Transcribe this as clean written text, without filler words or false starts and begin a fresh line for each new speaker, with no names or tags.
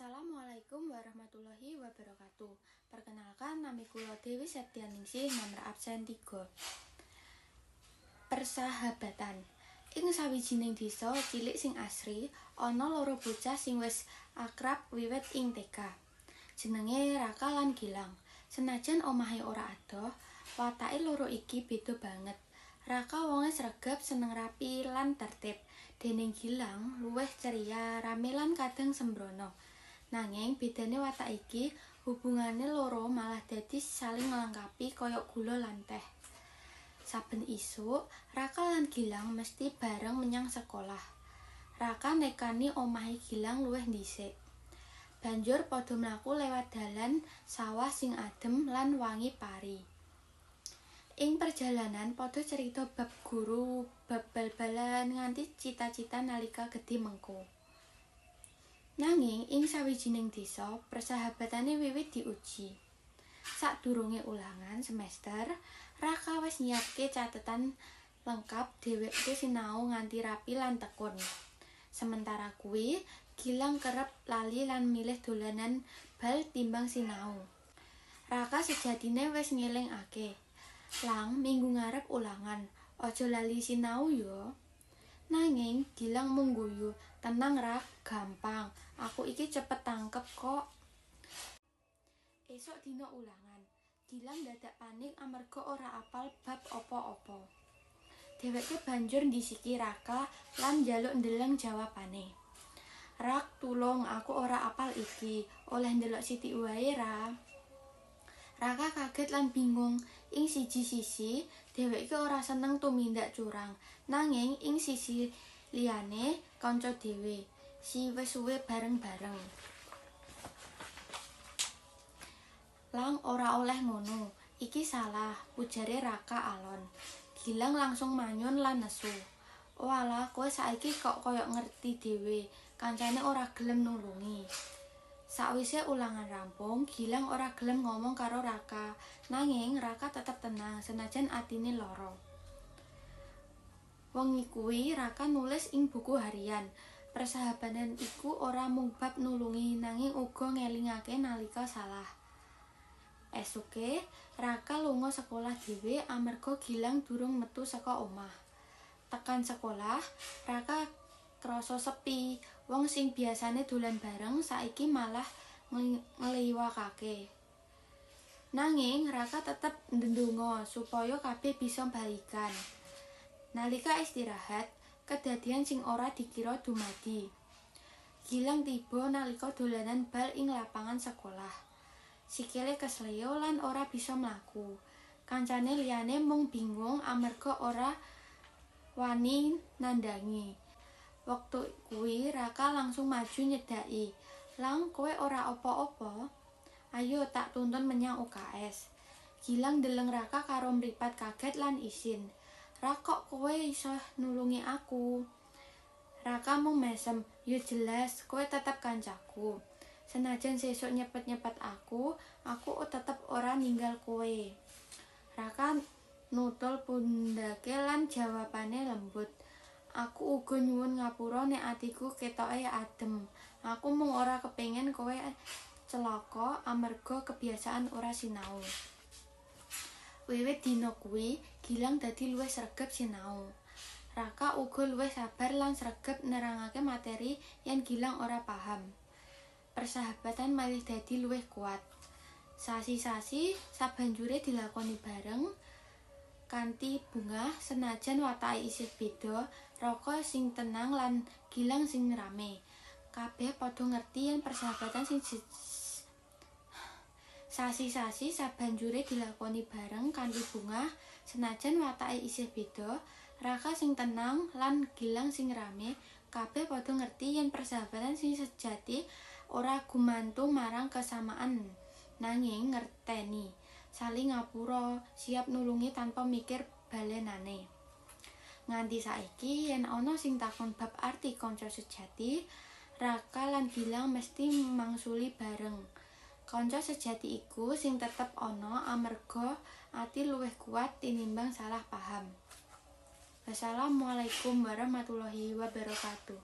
Assalamualaikum warahmatullahi wabarakatuh. Perkenalkan, nami kula Dewi Septianingsih, nomor absen 3. Persahabatan. Ing sawijining desa cilik sing asri, ana loro bocah sing wis akrab wiwit ing TK. Jenenge Raka lan Gilang. Senajan omahe ora adoh, watake loro iki beda banget. Raka wonge sregep, seneng rapi lan tertib, dening Gilang luwih ceria, rame lan kadang sembrono. Nanging bedane watak iki, hubungane loro malah dadi saling nglengkapi kaya gula lan teh. Saben isuk, Raka lan Gilang mesti bareng menyang sekolah. Raka nekani omahe Gilang luwih dhisik. Banjur padha mlaku lewat dalan sawah sing adem lan wangi pari. Ing perjalanan padha cerita bab guru, bab bal-balan nganti cita-cita nalika gedhe mengko. Nanging ing sawijining desa, persahabatane wiwit diuji. Sadurunge ulangan semester, Raka wis nyiapke catetan lengkap, dheweke sinau nganti rapi lan tekun. Sementara kuwi, Gilang kerep lali lan milih dolanan bal timbang sinau. Raka sejatine wis ngelingake, "Lang, minggu ngarep ulangan, aja lali sinau ya." Nanging Gilang mung guyu, "Tenang Rak, gampang. Aku iki cepet tangkep kok." Esuk dina ulangan, Gilang dadak panik amarga ora apal bab apa-apa. Dheweke banjur ndhisiki Raka lan njaluk ndeleng jawabane. "Rak, tulung, aku ora apal iki. Oleh ndelok sithik wae ra?" Raka kaget lan bingung. Ing siji sisi, dheweke ora seneng tumindak curang. Nanging ing sisi liyane kanca dhewe, si wis suwe bareng-bareng. "Lang, ora oleh ngono. Iki salah," ujare Raka alon. Gilang langsung manyun lan nesu. "Oalah, kowe saiki kok koyo ngerti dhewe, kancane ora gelem nulungi." Sakwise ulangan rampung, Gilang ora gelem ngomong karo Raka. Nanging Raka tetep tenang senajan atine lara. Wengi kuwi Raka nulis ing buku harian. Persahabatan iku ora mung bab nulungi nanging uga ngelingake nalika salah. Esuke, Raka lunga sekolah dhewe amarga Gilang durung metu saka omah. Tekan sekolah, Raka krasa sepi. Wong sing biasane dolan bareng saiki malah ngliwakake. Nanging Raka tetep ndedonga supaya kabeh bisa balikan. Nalika istirahat, kedadian sing ora dikira dumadi. Gilang tiba nalika dolanan bal ing lapangan sekolah. Sikile kesleo lan ora bisa mlaku. Kancane liyane mung bingung amarga ora wani nandhangi. Wektu kuwi Raka langsung maju nyedhaki. "Lang, kowe ora apa-apa? Ayo tak tuntun menyang UKS." Gilang ndeleng Raka karo mripat kaget lan isin. "Rak, kok kowe iso nulungi aku?" Raka mung mesem, "Yo jelas, kowe tetep kancaku. Senajan sesuk nyepet-nyepet aku tetep ora ninggal kowe." Raka nutul pundhake lan jawabane lembut. "Aku uga nyuwun ngapura nek atiku ketoke adem. Aku mung ora kepengin kowe celaka amarga kebiasaan ora sinau." Wiwit dina kuwi, Gilang dadi luwih sregep sinau. Raka uga luwih sabar lan sregep nerangake materi yen Gilang ora paham. Persahabatan malih dadi luwih kuat. Sasi-sasi sabanjure dilakoni bareng kanthi bungah senajan watake isih beda, Raka sing tenang lan Gilang sing rame. Kabeh padha ngerti yen persahabatan sing sasi-sasi sabanjure dilakoni bareng kanthi bungah senajan watake isih beda, Raka sing tenang lan Gilang sing rame. Kabeh padha ngerti yen persahabatan sing sejati ora gumantung marang kesamaan, nanging ngerteni, saling ngapura, siap nulungi tanpa mikir balenane. Nganti saiki yen ana sing takon bab arti kanca sejati, Raka lan Gilang mesti mangsuli bareng. Kanca sejati iku sing tetep ana amarga ati luwih kuat tinimbang salah paham. Wassalamualaikum warahmatullahi wabarakatuh.